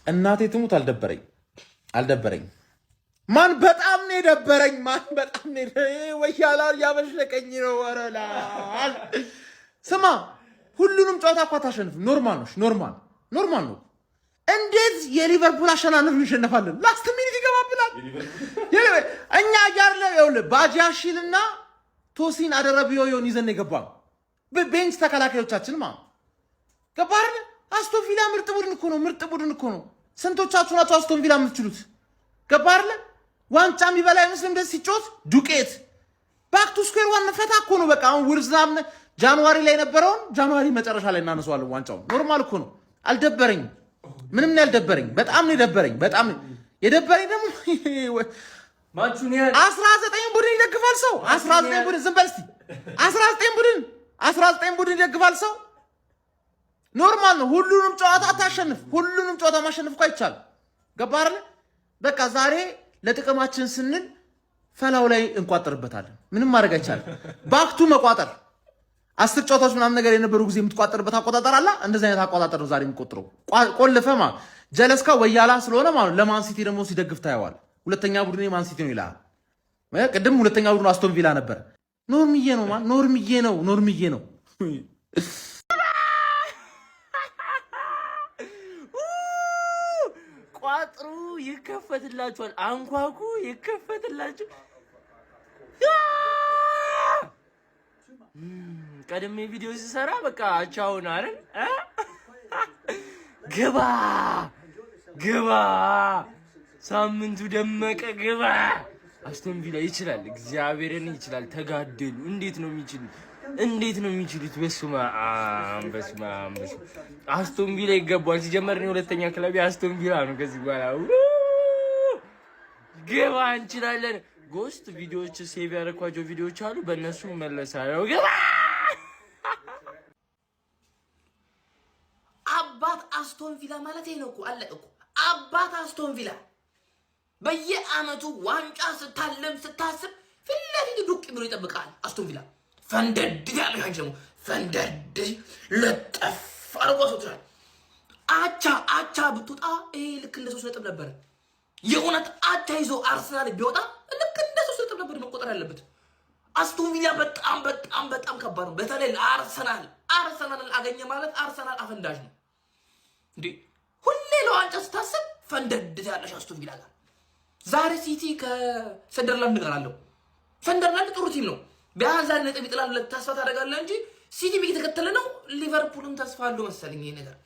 እናቴ ትሙት አልደበረኝ አልደበረኝ። ማን በጣም ነው የደበረኝ። ማን በጣም ነው ወያላ እያበሸቀኝ ነው። ወረላ ስማ፣ ሁሉንም ጨዋታ እኮ አታሸንፍም። Normal ነው፣ normal normal ነው። እንዴት የሊቨርፑል አሸናነፍ እንሸነፋለን? Last minute ይገባብናል። እኛ እያለ ይኸውልህ ባጃሺልና ቶሲን አደረብዮዮን ይዘን የገባ bench ተከላካዮቻችን ማ ገባህ አይደል? አስቶን ቪላ ምርጥ ቡድን እኮ ነው። ምርጥ ቡድን እኮ ነው። ስንቶቻችሁ ናቸው አስቶን ቪላ የምትችሉት? ገባህ አይደል? ዋንጫ የሚበላ አይመስልም። እንደዚህ ሲጮት ዱቄት back to square one ፈታ እኮ ነው። በቃ አሁን ውልቭዝ ምናምን January ላይ የነበረውን January መጨረሻ ላይ እናነሳዋለን ዋንጫውን። Normal እኮ ነው። አልደበረኝም። ምንም ነው ያልደበረኝ። በጣም ነው የደበረኝ። በጣም የደበረኝ ደግሞ 19 ቡድን ይደግፋል ሰው። 19 ቡድን፣ ዝም በል እስኪ። 19 ቡድን፣ 19 ቡድን ይደግፋል ሰው። Normal ነው። ሁሉንም ጨዋታ አታሸንፍ። ሁሉንም ጨዋታ ማሸነፍ እኮ አይቻልም። ገባህ አይደለ? በቃ ዛሬ ለጥቅማችን ስንል ፈላው ላይ እንቋጠርበታለን። ምንም ማድረግ አይቻልም። Back to መቋጠር 10 ጨዋታዎች ምናምን ነገር የነበሩ ጊዜ የምትቋጠርበት አቆጣጠር አለ። እንደዚህ አይነት አቆጣጠር ነው ዛሬ የሚቆጥረው። ቆልፈማ ጀለስካ ወያላ ስለሆነ ማለት ለማን ሲቲ ደግሞ ሲደግፍ ታየዋል። ሁለተኛ ቡድን ማን ሲቲ ነው ይላል። ቅድም ሁለተኛ ቡድኑ አስቶን ቪላ ነበር። ኖርምዬ ነው ማን ኖርምዬ ነው ኖርምዬ ነው። ቋጥሩ ይከፈትላችኋል። አንኳኩ ይከፈትላችሁ። ቀድሜ ቪዲዮ ሲሰራ በቃ አቻውን አይደል? ግባ ግባ፣ ሳምንቱ ደመቀ። ግባ። አስቶን ቪላ ይችላል፣ እግዚአብሔርን ይችላል። ተጋደሉ። እንዴት ነው የሚችሉት? እንዴት ነው የሚችሉት? በስመ አብ በስመ አብ በስመ አብ። አስቶን ቪላ ይገባዋል። ሲጀመር እኔ ሁለተኛ ክለቤ አስቶን ቪላ ነው። ከዚህ በኋላ ግባ፣ እንችላለን። Ghost ቪዲዮዎች save ያደረኳቸው ቪዲዮዎች አሉ። በእነሱ መለሳለሁ። ግባ። አባት አስቶን ቪላ ማለት ይሄ ነው እኮ፣ አለቀ እኮ። አባት አስቶን ቪላ በየአመቱ ዋንጫ ስታለም ስታስብ ፊት ለፊት ዱቅ ብሎ ይጠብቃል። አስቶን ቪላ ፈንደድ ያለሽ፣ አንቺ ደግሞ ፈንደድ ለጠፍ አድርጎ አስወጥቷል። አቻ አቻ ብትወጣ ይሄ ልክ እንደ 3 ነጥብ ነበር። የእውነት አቻ ይዞ አርሰናል ቢወጣ ልክ እንደ 3 ነጥብ ነበር መቆጠር ያለበት። አስቶን ቪላ በጣም በጣም በጣም ከባድ ነው። በተለይ ለአርሰናል፣ አርሰናልን አገኘ ማለት አርሰናል አፈንዳሽ ነው እንዴ! ሁሌ ለዋንጫ ስታስብ ፈንደድ ያለሽ አስቶን ቪላ ጋር። ዛሬ ሲቲ ከሰንደርላንድ ጋር አለው። ሰንደርላንድ ጥሩ team ነው። ቢያንስ ዛሬ ነጥብ ይጥላል ብለህ ተስፋ ታደርጋለህ እንጂ ሲቲ እየተከተለ ነው። ሊቨርፑልም ተስፋ አለው መሰለኝ። ይሄ ነገር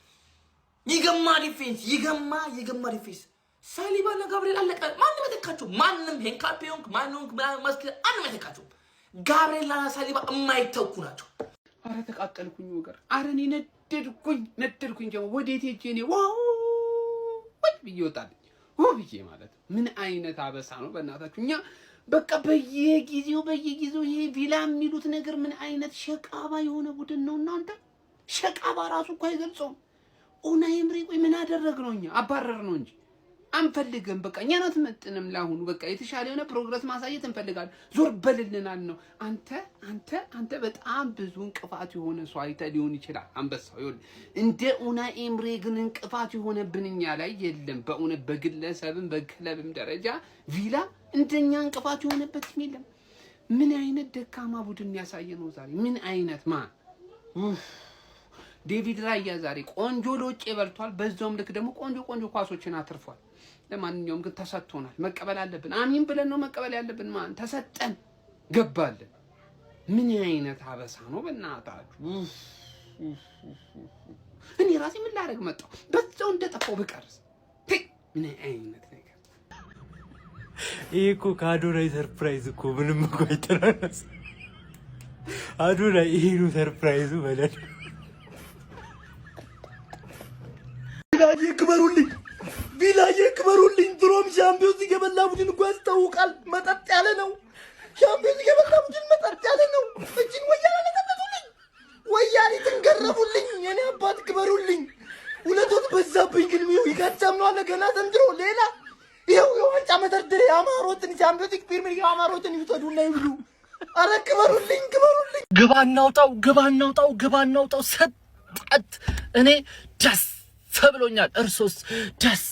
ይገማ defense ይገማ ይገማ defense ሳሊባና ጋብርኤል አለቀ። ማንም አይተካቸው። ማንም ሄንካፔ ሆንክ ማን ሆንክ ምናምን መስክ ማንም አይተካቸው። ጋብርኤልና ሳሊባ የማይተኩ ናቸው። አረ ተቃጠልኩኝ ወገር። አረ እኔ ነደድኩኝ ነደድኩኝ። ደግሞ ወዴት ሄጄ እኔ wow ብዬ ወጣልኝ ብዬ ማለት ምን አይነት አበሳ ነው በእናታችሁ። እኛ በቃ በየጊዜው በየጊዜው ይሄ ቪላ የሚሉት ነገር ምን አይነት ሸቃባ የሆነ ቡድን ነው እናንተ። ሸቃባ ራሱ እኮ አይገልጸውም። ኡናይ ኤምሪ ቆይ ምን አደረግ ነው እኛ? አባረር ነው እንጂ አንፈልግም። በቃ እኛን አትመጥንም። ለአሁኑ በቃ የተሻለ የሆነ progress ማሳየት እንፈልጋለን። ዞር በልልናል ነው። አንተ አንተ አንተ በጣም ብዙ እንቅፋት የሆነ ሰው አይተህ ሊሆን ይችላል። አንበሳው ይኸውልህ፣ እንደ ኡናይ ኤምሬ ግን እንቅፋት የሆነብን እኛ ላይ የለም። በእውነት በግለሰብም በክለብም ደረጃ ቪላ እንደኛ እንቅፋት የሆነበት የለም። ምን አይነት ደካማ ቡድን ያሳየ ነው ዛሬ? ምን አይነት ማን ዴቪድ ራያ ዛሬ ቆንጆ ሎጬ በልቷል። በዛውም ልክ ደግሞ ቆንጆ ቆንጆ ኳሶችን አትርፏል። ለማንኛውም ግን ተሰጥቶናል፣ መቀበል አለብን። አሚን ብለን ነው መቀበል ያለብን። ማን ተሰጠን ገባለን። ምን አይነት አበሳ ነው በእናታችሁ! እኔ ራሴ ምን ላደርግ መጣሁ? በዛው እንደጠፋው ብቀርስ ምን አይነት ነገር! ይህ እኮ ከአዶናይ surprise እኮ ምንም እኮ አይተናነስ። አዶናይ ይሄ ነው surprise ኡ በለን። ቪላዬ ክበሩልኝ፣ ቪላዬ ክበሩልኝ። ድሮም ሻምፒዮንስ ሊግ የበላ ቡድን እኮ ያስታውቃል። መጠጥ ያለ ነው። ሻምፒዮንስ ሊግ የበላ ቡድን መጠጥ ያለ ነው። እጅን ወያኔ ለቀጠጡልኝ፣ ወያኔትን ገረፉልኝ። የኔ አባት ክበሩልኝ። ሁለቶት በዛብኝ። ግን ይኸው ይጋጫም ነው አለ ገና ዘንድሮ ሌላ ይኸው የዋንጫ መደርደሪያ የአማሮትን ሻምፒዮንስ ሊግ ፕሪሚየር ሊግ የአማሮትን ይውሰዱና ይብሉ። አረ ክበሩልኝ፣ ክበሩልኝ። ግባ እናውጣው፣ ግባ እናውጣው፣ ግባ እናውጣው። ሰጣት እኔ ደስ ብሎኛል። እርሶስ ደስ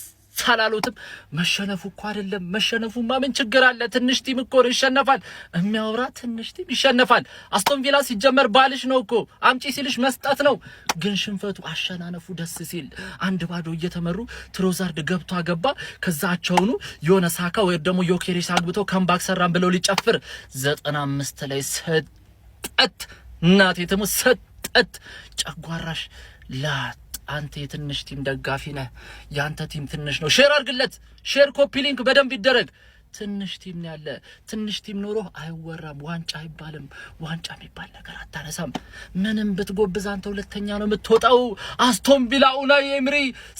አላሉትም? መሸነፉ እኮ አይደለም። መሸነፉማ ምን ችግር አለ? ትንሽ team እኮ ነው፣ ይሸነፋል። የሚያወራ ትንሽ team ይሸነፋል። አስቶን ቪላ ሲጀመር ባልሽ ነው እኮ፣ አምጪ ሲልሽ መስጠት ነው። ግን ሽንፈቱ አሸናነፉ ደስ ሲል 1-0 እየተመሩ ትሮዛርድ ገብቶ አገባ። ከዛ አቻውኑ የሆነ ሳካ ወይ ደግሞ ዮኬሬስ አግብቶ comeback ሰራን ብለው ሊጨፍር 95 ላይ ሰጠት። እናቴ ትሙት ሰጠት። ጨጓራሽ ላጥ። አንተ የትንሽ team ደጋፊ ነህ። የአንተ team ትንሽ ነው። Share አድርግለት። Share copy link በደንብ ይደረግ። ትንሽ team ነው ያለ። ትንሽ team ኖሮ አይወራም። ዋንጫ አይባልም። ዋንጫ የሚባል ነገር አታነሳም። ምንም ብትጎብዝ አንተ ሁለተኛ ነው የምትወጣው። አስቶን ቪላ ኡናይ ኤምሪ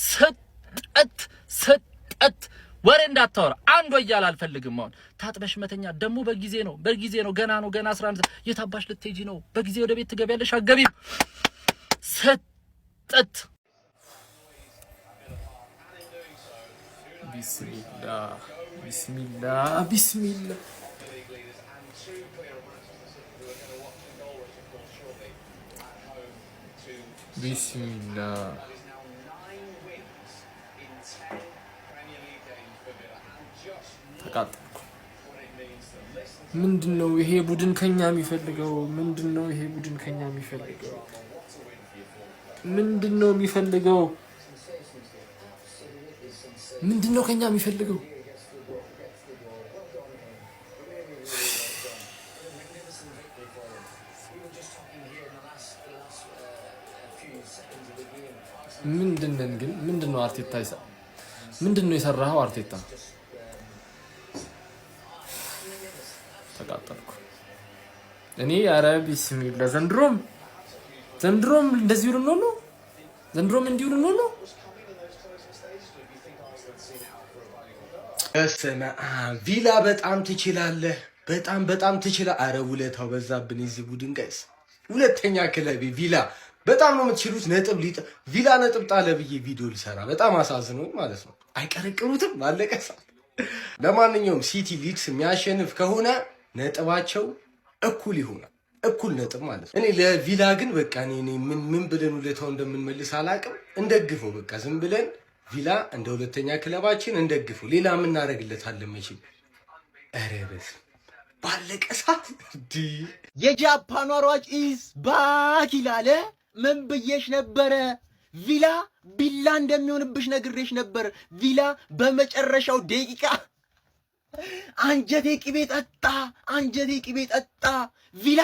ሰጠት ሰጠት። ወሬ እንዳታወራ፣ አንድ ወያል አልፈልግም። አሁን ታጥበሽ መተኛ ደግሞ በጊዜ ነው፣ በጊዜ ነው። ገና ነው፣ ገና 11። የታባሽ ልትሄጂ ነው? በጊዜ ወደ ቤት ትገቢያለሽ? አገቢም ሰጠት። ቢስሚላ ቢስሚላ ቢስሚላ። ቢስሚላ። ተቃጠልኩ። ምንድን ነው ይሄ ቡድን ከኛ የሚፈልገው? ምንድን ነው ይሄ ቡድን ከኛ የሚፈልገው? ምንድን ነው የሚፈልገው? ምንድን ነው ከኛ የሚፈልገው? ምንድነን ግን? ምንድን ነው አርቴታ? ምንድን ነው የሰራኸው አርቴታ? ተቃጠልኩ እኔ። ኧረ ቢስሚላ፣ ዘንድሮም ዘንድሮም እንደዚሁ ልንሆን ነው። ዘንድሮም እንዲሁ ልንሆን ነው። በስመ አብ ቪላ በጣም ትችላለህ። በጣም በጣም ትችላለህ። አረ ውለታው በዛብን የዚህ ቡድን guys። ሁለተኛ ክለቤ ቪላ በጣም ነው የምትችሉት። ነጥብ ሊጥ ቪላ ነጥብ ጣለ ብዬ ቪዲዮ ልሰራ በጣም አሳዝኖኝ ማለት ነው። አይቀረቅሩትም፣ አለቀ። ለማንኛውም ሲቲ ሊድስ የሚያሸንፍ ከሆነ ነጥባቸው እኩል ይሆናል። እኩል ነጥብ ማለት ነው። እኔ ለቪላ ግን በቃ እኔ ምን ምን ብለን ውለታው እንደምንመልስ አላቅም። እንደግፈው በቃ ዝም ብለን ቪላ እንደ ሁለተኛ ክለባችን እንደግፈው። ሌላ የምናደርግለት አለ መቼም። ኧረ በስመ ባለቀ ሰዓት የጃፓኗ ሯጭ is back ይላል። ምን ብዬሽ ነበረ? ቪላ ቢላ እንደሚሆንብሽ ነግሬሽ ነበር። ቪላ በመጨረሻው ደቂቃ አንጀቴ ቅቤ ጠጣ፣ አንጀቴ ቅቤ ጠጣ። ቪላ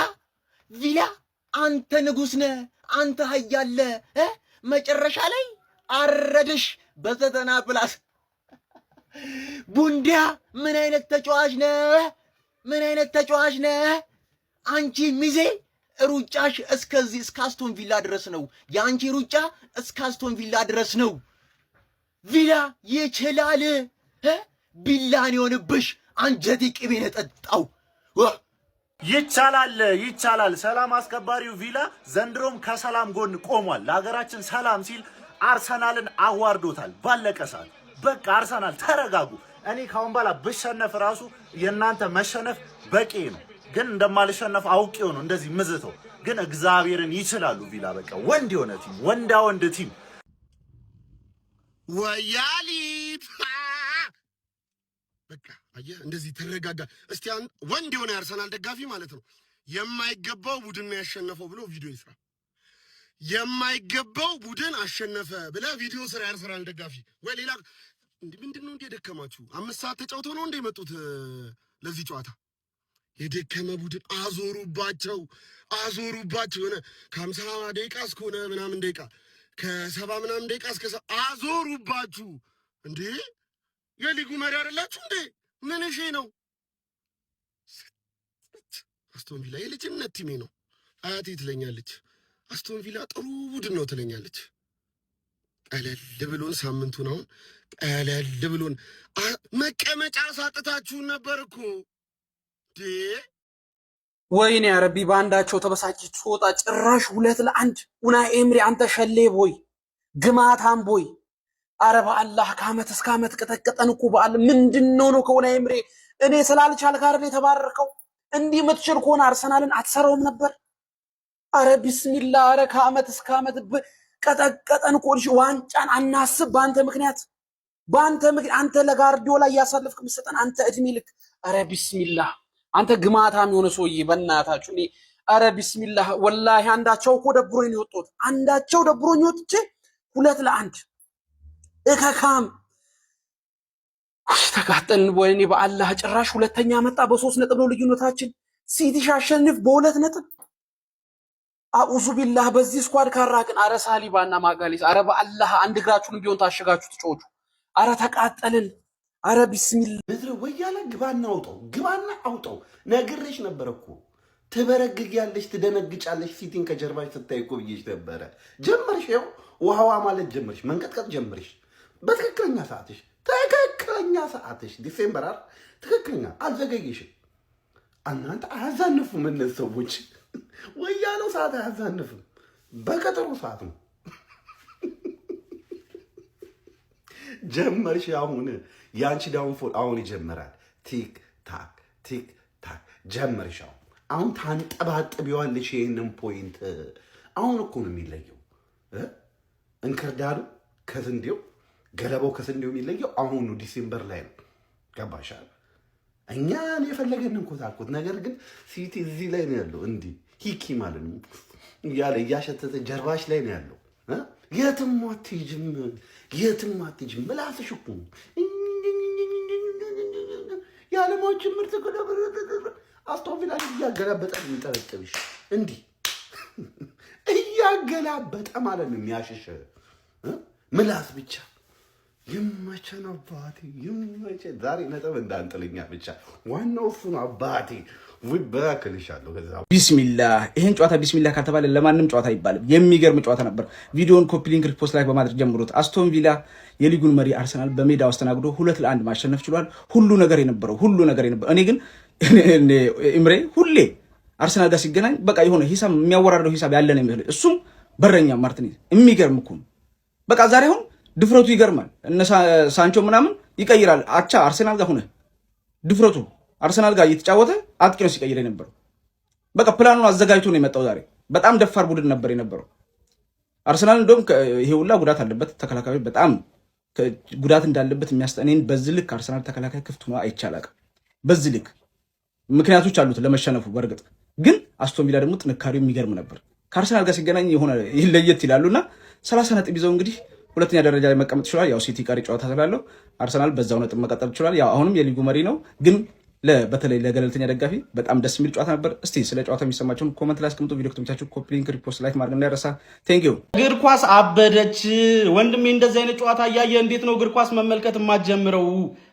ቪላ አንተ ንጉሥ ነህ፣ አንተ ኃያል ነህ። መጨረሻ ላይ አረደሽ በ90 plus። ቡንዲያ ምን አይነት ተጫዋች ነህ? ምን አይነት ተጫዋች ነህ? አንቺ ሚዜ ሩጫሽ እስከዚህ እስከ አስቶን ቪላ ድረስ ነው። የአንቺ ሩጫ እስከ አስቶን ቪላ ድረስ ነው። ቪላ ይችላል። ቢላን የሆንብሽ አንጀቴ ቅቤ ነው። ይቻላል ይቻላል። ሰላም አስከባሪው ቪላ ዘንድሮም ከሰላም ጎን ቆሟል። ለሀገራችን ሰላም ሲል አርሰናልን አዋርዶታል። ባለቀ ሰዓት በቃ አርሰናል ተረጋጉ። እኔ ካሁን በኋላ ብሸነፍ ራሱ የእናንተ መሸነፍ በቂ ነው። ግን እንደማልሸነፍ አውቄው ነው እንደዚህ ምዝተው። ግን እግዚአብሔርን ይችላሉ። ቪላ በቃ ወንድ የሆነ team፣ ወንዳ ወንድ team። ወያሊት በቃ አየህ፣ እንደዚህ ተረጋጋ። እስቲ ወንድ የሆነ የአርሰናል ደጋፊ ማለት ነው የማይገባው ቡድን ነው ያሸነፈው ብሎ ቪዲዮ ይስራ። የማይገባው ቡድን አሸነፈ ብለህ ቪዲዮ ስራ። የአርሰናል ደጋፊ ወይ ሌላ እንዴ፣ ምንድን ነው እንዴ የደከማችሁ? 5 ሰዓት ተጫውተው ነው እንደ የመጡት ለዚህ ጨዋታ። የደከመ ቡድን አዞሩባቸው፣ አዞሩባቸው። የሆነ ከ50 ደቂቃ እስከሆነ ምናምን ደቂቃ፣ ከ70 ምናምን ደቂቃ እስከ አዞሩባችሁ። እንዴ የሊጉ መሪ አይደላችሁ እንዴ? ምን እሺ ነው? አስቶን ቪላ የልጅነት team ኤ ነው። አያቴ ትለኛለች፣ አስቶን ቪላ ጥሩ ቡድን ነው ትለኛለች። ቀለል ብሎን ሳምንቱን አሁን ቀለል ብሎን መቀመጫ ሳጥታችሁን ነበር እኮ ዴ። ወይኔ ያረቢ፣ በአንዳቸው ተበሳጭ ስወጣ ጭራሽ 2-1። ኡናይ ኤምሪ አንተ ሸሌ boy፣ ግማታም boy። አረ በአላህ ከአመት እስከ አመት ቀጠቀጠን እኮ። በአል ምንድነው ነው ከኡናይ ኤምሪ? እኔ ስላልቻልክ አይደል የተባረርከው? እንዲህ የምትችል ከሆነ አርሰናልን አትሰራውም ነበር። አረ ቢስሚላ፣ አረ ከአመት እስከ አመት። ቀጠቀጠን እኮ። ዋንጫን አናስብ በአንተ ምክንያት፣ በአንተ ምክንያት። አንተ ለጋርዲዮላ እያሳለፍክ የምትሰጠን አንተ እድሜ ልክ። ኧረ ቢስሚላህ፣ አንተ ግማታም የሆነ ሰውዬ፣ በእናታችሁ እኔ ኧረ ቢስሚላህ፣ ወላሂ አንዳቸው እኮ ደብሮኝ ነው የወጣሁት። አንዳቸው ደብሮኝ ወጥቼ 2-1 እከካም ተጋጠን። ወይኔ በአላህ፣ ጭራሽ ሁለተኛ መጣ። በ3 ነጥብ ነው ልዩነታችን። ሲቲ ሲያሸንፍ በ2 ነጥብ። አኡዙ ቢላህ፣ በዚህ squad ካራቅን። አረ ሳሊባና ማጋሌስ፣ አረ በአላህ አንድ እግራችሁን ቢሆን ታሸጋችሁ ትጮቹ። አረ ተቃጠልን። አረ ቢስሚላ። ምድረ ወያላ፣ ግባና አውጣው፣ ግባና አውጣው። ነግሬሽ ነበር እኮ፣ ትበረግጊያለሽ፣ ትደነግጫለሽ። ሲቲን ከጀርባሽ ስታይ እኮ ብዬሽ ነበረ። ጀመርሽ፣ ይኸው ውሃዋ ማለት ጀመርሽ፣ መንቀጥቀጥ ጀመርሽ። በትክክለኛ ሰዓትሽ፣ ትክክለኛ ሰዓትሽ December አይደል? ትክክለኛ አልዘገየሽም። እናንተ አያዛንፉም፣ እነዚህ ሰዎች ወያለው ሰዓት አያዛንፍም። በቀጠሮ ሰዓት ነው ጀመርሽ። አሁን የአንቺ downfall አሁን ይጀምራል። Tick tock, tick tock ጀመርሽ። አሁን አሁን ታንጠባጥቢዋለሽ ይህንን point። አሁን እኮ ነው የሚለየው እንክርዳዱ ከስንዴው፣ ገለባው ከስንዴው የሚለየው አሁን ነው፣ December ላይ ነው። ገባሻል? እኛን የፈለገን እንኮታኮት። ነገር ግን ሲቲ እዚህ ላይ ነው ያለው። እንዲህ ሂኪ ማለት ነው እያለ እያሸተተ ጀርባሽ ላይ ነው ያለው። የትም አትሄጂም፣ የትም አትሄጂም። ምላስሽ እኮ የዓለማችን ምርጥ አስቶን ቪላ እያገላበጠ የሚጠረጥብሽ፣ እንዲህ እያገላበጠ ማለት ነው የሚያሸሽ ምላስ ብቻ። ይመቸን አባቴ፣ ይመቸን። ዛሬ ነጥብ እንዳንጥልኛ ብቻ ዋናው እሱ ነው አባቴ። በክልሻለሁ። ከዛ ቢስሚላህ፣ ይህን ጨዋታ ቢስሚላህ ካልተባለ ለማንም ጨዋታ አይባልም። የሚገርም ጨዋታ ነበር። ቪዲዮን copy link፣ repost፣ like በማድረግ ጀምሩት። አስቶን ቪላ የሊጉን መሪ አርሰናል በሜዳው አስተናግዶ 2-1 ማሸነፍ ችሏል። ሁሉ ነገር የነበረው፣ ሁሉ ነገር የነበረው። እኔ ግን ኢምሬ ሁሌ አርሰናል ጋር ሲገናኝ በቃ የሆነ ሂሳብ የሚያወራርደው ሂሳብ ያለ ነው የሚመስለው። እሱም በረኛ ማርቲኔዝ የሚገርም እኮ ነው። በቃ ዛሬ አሁን ድፍረቱ ይገርማል። እነ ሳንቾ ምናምን ይቀይራል። አቻ አርሴናል ጋር ሆነ ድፍረቱ፣ አርሰናል ጋር እየተጫወተ አጥቂ ነው ሲቀይር የነበረው። በቃ ፕላኑን አዘጋጅቶ ነው የመጣው። ዛሬ በጣም ደፋር ቡድን ነበር የነበረው አርሰናል። እንደውም ይሄ ሁላ ጉዳት አለበት፣ ተከላካዮች በጣም ጉዳት እንዳለበት የሚያስጠኔን በዚህ ልክ አርሰናል ተከላካይ ክፍት ሆኖ አይቻላቅም። በዚህ ልክ ምክንያቶች አሉት ለመሸነፉ። በእርግጥ ግን አስቶን ቪላ ደግሞ ጥንካሬው የሚገርም ነበር። ከአርሰናል ጋር ሲገናኝ የሆነ ለየት ይላሉና 30 ነጥብ ይዘው እንግዲህ ሁለተኛ ደረጃ ላይ መቀመጥ ችሏል። ያው ሲቲ ቀሪ ጨዋታ ስላለው አርሰናል በዛው ነጥብ መቀጠል ችሏል። ያው አሁንም የሊጉ መሪ ነው፣ ግን በተለይ ለገለልተኛ ደጋፊ በጣም ደስ የሚል ጨዋታ ነበር። እስቲ ስለ ጨዋታ የሚሰማቸውን comment ላይ አስቀምጡ። ቪዲዮ ከተመቻችሁ copy link፣ repost፣ like ማድረግ እንዳይረሳ። Thank you። እግር ኳስ አበደች ወንድሜ። እንደዚህ አይነት ጨዋታ እያየ እንዴት ነው እግር ኳስ መመልከት የማትጀምረው?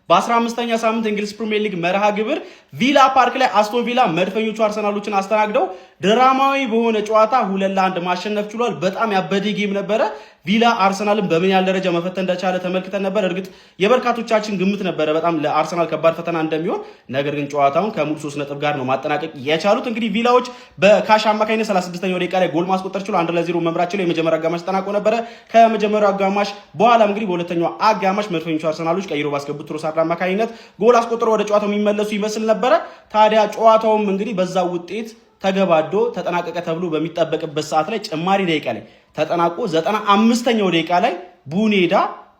በ15ኛ ሳምንት እንግሊዝ ፕሪሚየር ሊግ መርሃ ግብር ቪላ ፓርክ ላይ አስቶን ቪላ መድፈኞቹ አርሰናሎችን አስተናግደው ድራማዊ በሆነ ጨዋታ 2-1 ማሸነፍ ችሏል። በጣም ያበደ game ነበረ። ቪላ አርሰናልን በምን ያህል ደረጃ መፈተን እንደቻለ ተመልክተን ነበር። እርግጥ የበርካቶቻችን ግምት ነበረ በጣም ለአርሰናል ከባድ ፈተና እንደሚሆን። ነገር ግን ጨዋታውን ከሙሉ 3 ነጥብ ጋር ነው ማጠናቀቅ የቻሉት። እንግዲህ ቪላዎች በካሽ አማካኝነት 36ኛው ደቂቃ ላይ ጎል ማስቆጠር ችሎ 1-0 መምራት ችሎ የመጀመሪያ አጋማሽ ተጠናቆ ነበረ። ከመጀመሪያው አጋማሽ በኋላም እንግዲህ በሁለተኛው አጋማሽ መድፈኞቹ አርሰናሎች ቀይሮ ባስገቡት ትሮሳርድ አማካኝነት ጎል አስቆጥሮ ወደ ጨዋታው የሚመለሱ ይመስል ነበረ። ታዲያ ጨዋታውም እንግዲህ በዛ ውጤት ተገባዶ ተጠናቀቀ ተብሎ በሚጠበቅበት ሰዓት ላይ ጭማሪ ደቂቃ ላይ ተጠናቆ 95ኛው ደቂቃ ላይ ቡኔዳ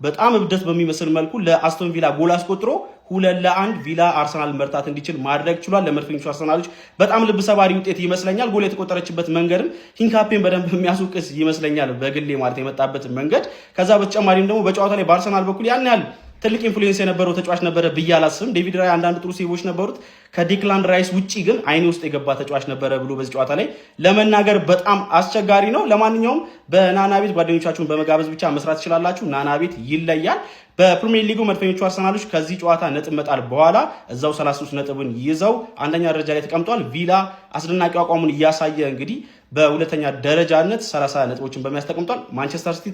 በጣም እብደት በሚመስል መልኩ ለአስቶን ቪላ ጎል አስቆጥሮ 2-1 ቪላ አርሰናል መርታት እንዲችል ማድረግ ችሏል። ለመድፈኞቹ አርሰናሎች በጣም ልብ ሰባሪ ውጤት ይመስለኛል። ጎል የተቆጠረችበት መንገድም ሂንካፔን በደንብ የሚያስወቅስ ይመስለኛል፣ በግሌ ማለት የመጣበት መንገድ። ከዛ በተጨማሪም ደግሞ በጨዋታ ላይ በአርሰናል በኩል ያን ያህል ትልቅ influence የነበረው ተጫዋች ነበረ ብዬ አላስብም። ዴቪድ ራያ አንዳንድ ጥሩ save ኦች ነበሩት። ከዴክላን ራይስ ውጪ ግን አይኔ ውስጥ የገባ ተጫዋች ነበረ ብሎ በዚህ ጨዋታ ላይ ለመናገር በጣም አስቸጋሪ ነው። ለማንኛውም በናና ቤት ጓደኞቻችሁን በመጋበዝ ብቻ መስራት ትችላላችሁ። ናና ቤት ይለያል። በፕሪሚየር ሊጉ መድፈኞቹ አርሰናሎች ከዚህ ጨዋታ ነጥብ መጣል በኋላ እዛው 33 ነጥብን ይዘው አንደኛ ደረጃ ላይ ተቀምጧል። ቪላ አስደናቂ አቋሙን እያሳየ እንግዲህ በሁለተኛ ደረጃነት 30 ነጥቦችን በመያዝ ተቀምጧል። ማንቸስተር ሲቲ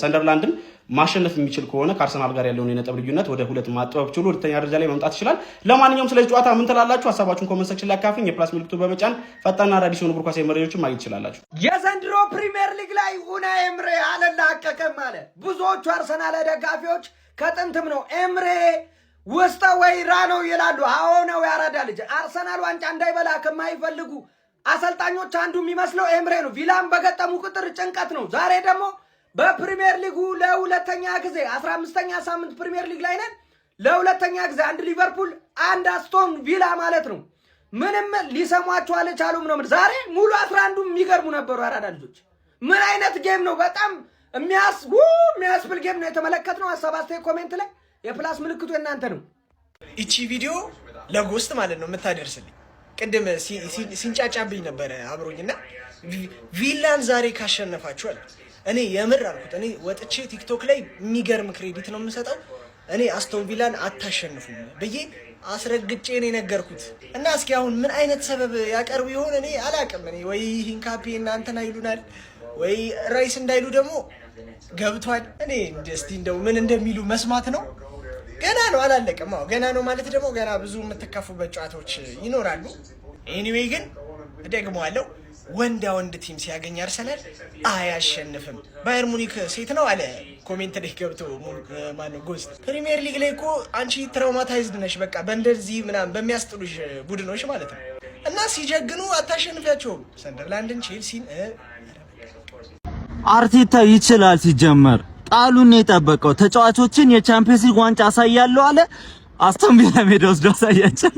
ሰንደርላንድን ማሸነፍ የሚችል ከሆነ ከአርሰናል ጋር ያለውን የነጥብ ልዩነት ወደ ሁለት ማጥበብ ችሎ ሁለተኛ ደረጃ ላይ መምጣት ይችላል። ለማንኛውም ስለዚህ ጨዋታ ምን ትላላችሁ? ሀሳባችሁን comment section ላይ አካፍሉኝ። የ plus ምልክቱ በመጫን ፈጣንና አዳዲስ የሆኑ እግር ኳሳዊ መረጃዎችን ማግኘት ትችላላችሁ። የዘንድሮ ፕሪሚየር ሊግ ላይ ኡናይ ኤምሬ አልላቀቅም አለ። ብዙዎቹ አርሰናል ደጋፊዎች ከጥንትም ነው ኤምሬ ውስጠ ወይራ ነው ይላሉ። አዎ ነው፣ ያራዳ ልጅ። አርሰናል ዋንጫ እንዳይበላ ከማይፈልጉ አሰልጣኞች አንዱ የሚመስለው ኤምሬ ነው። ቪላን በገጠሙ ቁጥር ጭንቀት ነው። ዛሬ ደግሞ በፕሪሚየር ሊጉ ለሁለተኛ ጊዜ፣ 15ኛ ሳምንት ፕሪሚየር ሊግ ላይ ነን። ለሁለተኛ ጊዜ አንድ ሊቨርፑል አንድ አስቶን ቪላ ማለት ነው። ምንም ሊሰሟቸው አልቻሉም ነው። ዛሬ ሙሉ 11ዱ የሚገርሙ ነበሩ አራዳ ልጆች። ምን አይነት game ነው! በጣም የሚያስብል game ነው የተመለከትነው። ሀሳብ አስተያየት comment ላይ የ plus ምልክቱ የእናንተ ነው። ይቺ ቪዲዮ ለጎስት ማለት ነው የምታደርስልኝ። ቅድም ሲንጫጫብኝ ነበረ አብሮኝ እና ቪላን ዛሬ ካሸነፋችሁ አለ። እኔ የምር አልኩት። እኔ ወጥቼ ቲክቶክ ላይ የሚገርም credit ነው የምሰጠው። እኔ አስቶን ቪላን አታሸንፉም ብዬ አስረግጬ ነው የነገርኩት። እና እስኪ አሁን ምን አይነት ሰበብ ያቀርቡ ይሆን እኔ አላቅም። እኔ ወይ ሂንካፔ እናንተና ይሉናል ወይ ራይስ እንዳይሉ ደግሞ ገብቷል። እኔ እስቲ እንደው ምን እንደሚሉ መስማት ነው። ገና ነው፣ አላለቀም። አዎ ገና ነው ማለት ደግሞ ገና ብዙ የምትከፉበት ጨዋታዎች ይኖራሉ። Anyway ግን እደግመዋለሁ፣ ወንዳ ወንድ team ሲያገኝ አርሰናል አያሸንፍም። ባየር ሙኒክ ሴት ነው አለ comment ላይ ገብቶ ማነው ጎስት። ፕሪሚየር ሊግ ላይ እኮ አንቺ traumatized ነሽ፣ በቃ በእንደዚህ ምናምን በሚያስጥሉሽ ቡድኖች ማለት ነው። እና ሲጀግኑ አታሸንፊያቸውም። ሰንደርላንድን፣ ቼልሲን። አርቴታ ይችላል። ሲጀመር ጣሉን የጠበቀው ተጫዋቾችን የቻምፒየንስ ሊግ ዋንጫ አሳያለሁ አለ። አስቶን ቪላ ሜዳ ወስዶ አሳያቸው።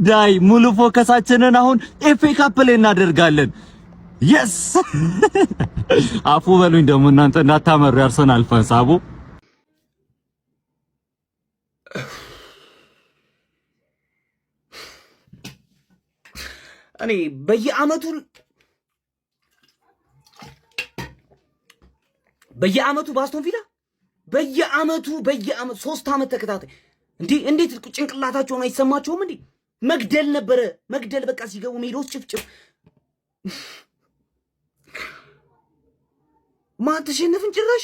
ዳይ ሙሉ focus ኣችንን አሁን ኤፍኤ ካፕ ላይ እናደርጋለን። Yes፣ አፉ በሉኝ ደግሞ እናንተ እንዳታመሩ የአርሰናል fans አቡ። እኔ በየአመቱ በአስቶን ቪላ በየአመቱ በየአመቱ 3 አመት ተከታታይ እንዴ፣ እንዴት ጭንቅላታቸውን አይሰማቸውም እንዴ? መግደል ነበረ መግደል። በቃ ሲገቡ ሜዳ ውስጥ ጭፍጭፍ። ማን ተሸነፍን ጭራሽ።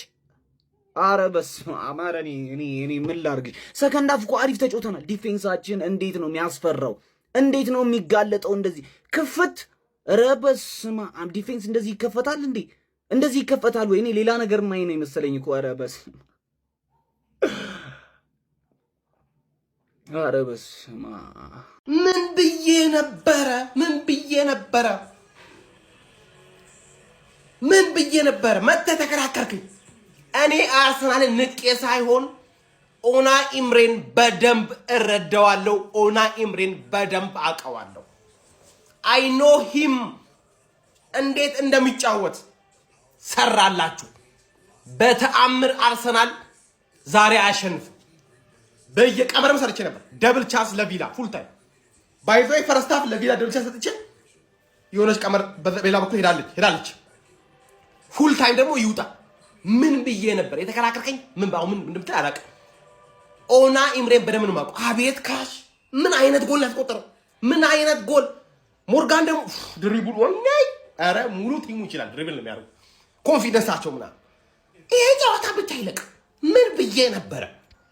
አረ በስመ አብ! ኧረ እኔ ምን ላድርግ? Second half እኮ አሪፍ ተጫውተናል። Defense ኣችን እንዴት ነው የሚያስፈራው? እንዴት ነው የሚጋለጠው? እንደዚህ ክፍት። ኧረ በስመ አብ! Defense እንደዚህ ይከፈታል እንዴ? እንደዚህ ይከፈታል ወይ? እኔ ሌላ ነገር ማይ ነው የመሰለኝ እኮ። ኧረ በስመ አብ! ምን ብዬ ነበረ? ምን ብዬ ነበረ? ምን ብዬ ነበረ? መጥተህ ተከራከርክኝ። እኔ አርሰናልን ንቄ ሳይሆን ኡናይ ኤምሬን በደንብ እረዳዋለሁ። ኡናይ ኤምሬን በደንብ አውቀዋለሁ። I know him እንዴት እንደሚጫወት ሰራላችሁ። በተአምር አርሰናል ዛሬ አያሸንፍም። በየቀመርም ሰርቼ ነበር። Double chance ለቪላ full time by the way first half ለቪላ double chance ሰጥቼ የሆነች ቀመር በሌላ በኩል ሄዳለች ሄዳለች። Full time ደግሞ ይውጣ። ምን ብዬ ነበር የተከራከርከኝ? ምን ባው ምን እንደምትል አላውቅም። ኡናይ ኤምሬን በደንብ ነው የማውቀው። አቤት ካሽ! ምን አይነት ጎል ያስቆጠረው! ምን አይነት ጎል! ሞርጋን ደግሞ dribble ወይኔ! ኧረ ሙሉ team ኡ ይችላል። Dribble ነው የሚያደርጉ confidence ኣቸው ምናምን። ይሄ ጨዋታ ብቻ ይለቅ። ምን ብዬ ነበረ?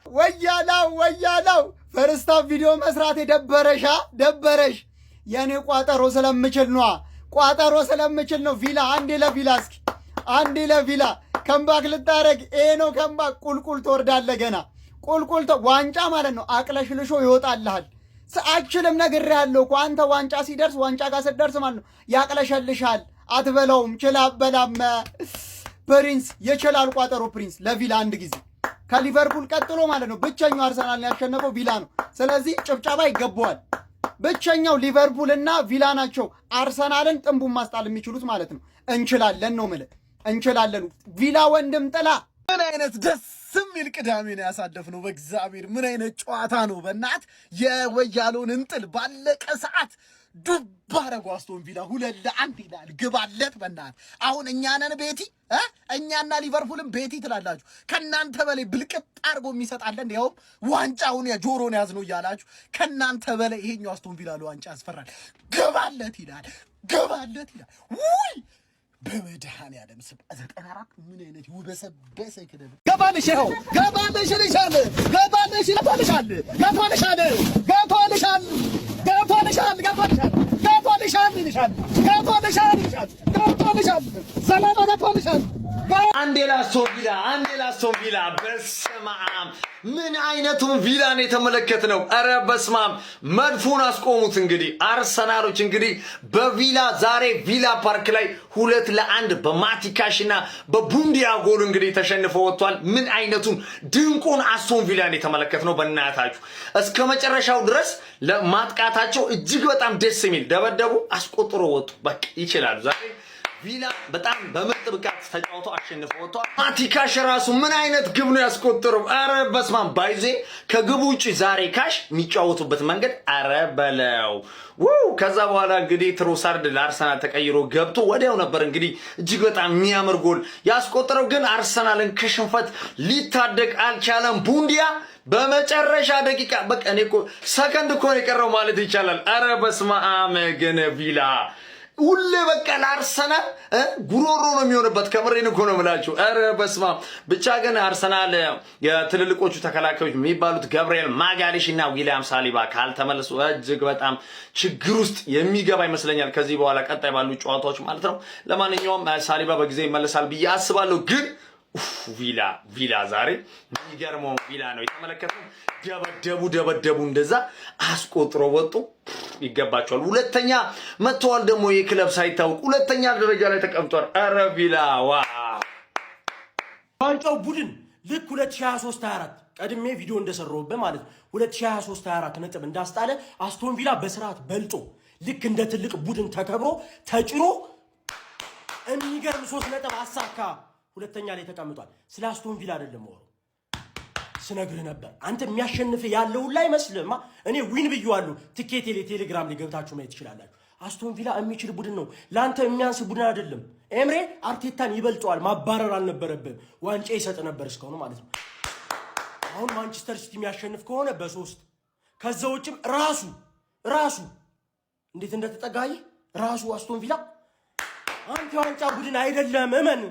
ወያላው ወያላው፣ first half ቪዲዮ መስራት የደበረሻ ደበረሽ። የእኔ ቋጠሮ ስለምችል ነዋ፣ ቋጠሮ ስለምችል ነው። ቪላ አንዴ ለቪላ፣ እስኪ አንዴ ለቪላ comeback ልታረግ ይሄ ነው comeback። ቁልቁል ትወርዳለህ ገና ቁልቁል ዋንጫ ማለት ነው አቅለሽልሾ ይወጣልሃል። አችልም ነግሬሃለሁ እኮ አንተ ዋንጫ ሲደርስ ዋንጫ ጋር ስትደርስ ማለት ነው ያቅለሸልሻል። አትበላውም። ችላ አበላም። ፕሪንስ የችላል ቋጠሮ ፕሪንስ ለቪላ አንድ ጊዜ ከሊቨርፑል ቀጥሎ ማለት ነው ብቸኛው አርሰናልን ያሸነፈው ቪላ ነው። ስለዚህ ጭብጨባ ይገባዋል። ብቸኛው ሊቨርፑል እና ቪላ ናቸው አርሰናልን ጥንቡን ማስጣል የሚችሉት ማለት ነው። እንችላለን ነው የምልህ፣ እንችላለን። ቪላ ወንድም ጥላ። ምን አይነት ደስ የሚል ቅዳሜ ነው ያሳለፍነው። በእግዚአብሔር ምን አይነት ጨዋታ ነው! በእናት የወያለውን እንጥል ባለቀ ሰዓት ዱብ አደረጉ። አስቶን ቪላ 2-1 ይላል። ግባለት በእናት። አሁን እኛነን ቤቲ እ እኛና ሊቨርፑልም ቤቲ ትላላችሁ። ከእናንተ በላይ ብልቅጥ አድርጎ የሚሰጣለን ያውም ዋንጫውን ጆሮን ያዝ ነው እያላችሁ ከእናንተ በላይ ይሄኛው አስቶን ቪላ ለዋንጫ ያስፈራል። ግባለት ይላል። ግባለት ይላል። ውይ በመድኃኔዓለም ስም 94 ምን አይነት ውበሰበሰ ክለብ! ገባልሽ፣ ይኸው ገባልሽ እልሻለሁ፣ ገባልሽ፣ ገብቶልሻል፣ ገብቶልሻል፣ ገብቶልሻል፣ ገብቶልሻል፣ ገብቶልሻል፣ ገብቶልሻል ይልሻል፣ ገብቶልሻል ይልሻል፣ ገብቶልሻል፣ ዘላለም ገብቶልሻል። አንዴ ላስቶን ቪላ፣ አንዴ ላስቶን ቪላ። በስመ አብ፣ ምን አይነቱን ቪላን የተመለከት ነው? ኧረ በስመ አብ፣ መድፉን አስቆሙት። እንግዲህ አርሰናሎች እንግዲህ በቪላ ዛሬ ቪላ ፓርክ ላይ 2-1 በማቲ ካሽ እና በቡንዲያ ጎል እንግዲህ ተሸንፈው ወጥቷል። ምን አይነቱን ድንቁን አስቶን ቪላን የተመለከት ነው። በእናታችሁ እስከ መጨረሻው ድረስ ለማጥቃታቸው እጅግ በጣም ደስ የሚል ደበደቡ፣ አስቆጥሮ ወጡ። በቃ ይችላሉ ዛሬ ቪላ በጣም በምርጥ ብቃት ተጫውቶ አሸንፎ ወጥቷል። ማቲ ካሽ ራሱ ምን አይነት ግብ ነው ያስቆጠረው? አረ በስማም፣ by the way ከግቡ ውጭ ዛሬ ካሽ የሚጫወቱበት መንገድ አረ በለው ውው። ከዛ በኋላ እንግዲህ ትሮሳርድ ለአርሰናል ተቀይሮ ገብቶ ወዲያው ነበር እንግዲህ እጅግ በጣም የሚያምር ጎል ያስቆጠረው፣ ግን አርሰናልን ከሽንፈት ሊታደግ አልቻለም። ቡንዲያ በመጨረሻ ደቂቃ፣ በቃ እኔ እኮ ሰከንድ እኮ ነው የቀረው ማለት ይቻላል። አረ በስመ አብ፣ ግን ቪላ ሁሌ በቃ ለአርሰናል ጉሮሮ ነው የሚሆንበት። ከምሬን እኮ ነው የምላችሁ። ኧረ በስመ አብ። ብቻ ግን አርሰናል የትልልቆቹ ተከላካዮች የሚባሉት ገብርኤል ማጋሊሽ እና ዊሊያም ሳሊባ ካልተመለሱ እጅግ በጣም ችግር ውስጥ የሚገባ ይመስለኛል ከዚህ በኋላ ቀጣይ ባሉ ጨዋታዎች ማለት ነው። ለማንኛውም ሳሊባ በጊዜ ይመለሳል ብዬ አስባለሁ። ግን ቪላ ቪላ ዛሬ የሚገርመው ቪላ ነው የተመለከትነው። ደበደቡ ደበደቡ፣ እንደዛ አስቆጥሮ ወጡ። ይገባቸዋል። ሁለተኛ መጥተዋል። ደግሞ የክለብ ሳይታወቅ ሁለተኛ ደረጃ ላይ ተቀምጧል። ኧረ ቪላ wow! ዋንጫው ቡድን ልክ 2023 24 ቀድሜ ቪዲዮ እንደሰራሁበት ማለት ነው፣ 2023 24 ነጥብ እንዳስጣለ አስቶን ቪላ በስርዓት በልጦ ልክ እንደ ትልቅ ቡድን ተከብሮ ተጭሮ የሚገርም 3 ነጥብ አሳካ። ሁለተኛ ላይ ተቀምጧል። ስለ አስቶን ቪላ አይደለም ወሩ ስነግርህ ነበር። አንተ የሚያሸንፍህ ያለው ላይ አይመስልህማ። እኔ win ብዬዋለሁ። ትኬቴ ላይ ቴሌግራም ላይ ገብታችሁ ማየት ትችላላችሁ። አስቶን ቪላ የሚችል ቡድን ነው። ለአንተ የሚያንስ ቡድን አይደለም። ኤምሬ አርቴታን ይበልጠዋል። ማባረር አልነበረብህም። ዋንጫ ይሰጥ ነበር እስካሁኑ ማለት ነው። አሁን ማንቸስተር ሲቲ የሚያሸንፍ ከሆነ በ3፣ ከዛ ውጭም ራሱ እንዴት እንደተጠጋይ ራሱ አስቶን ቪላ አንተ የዋንጫ ቡድን አይደለም። እመን።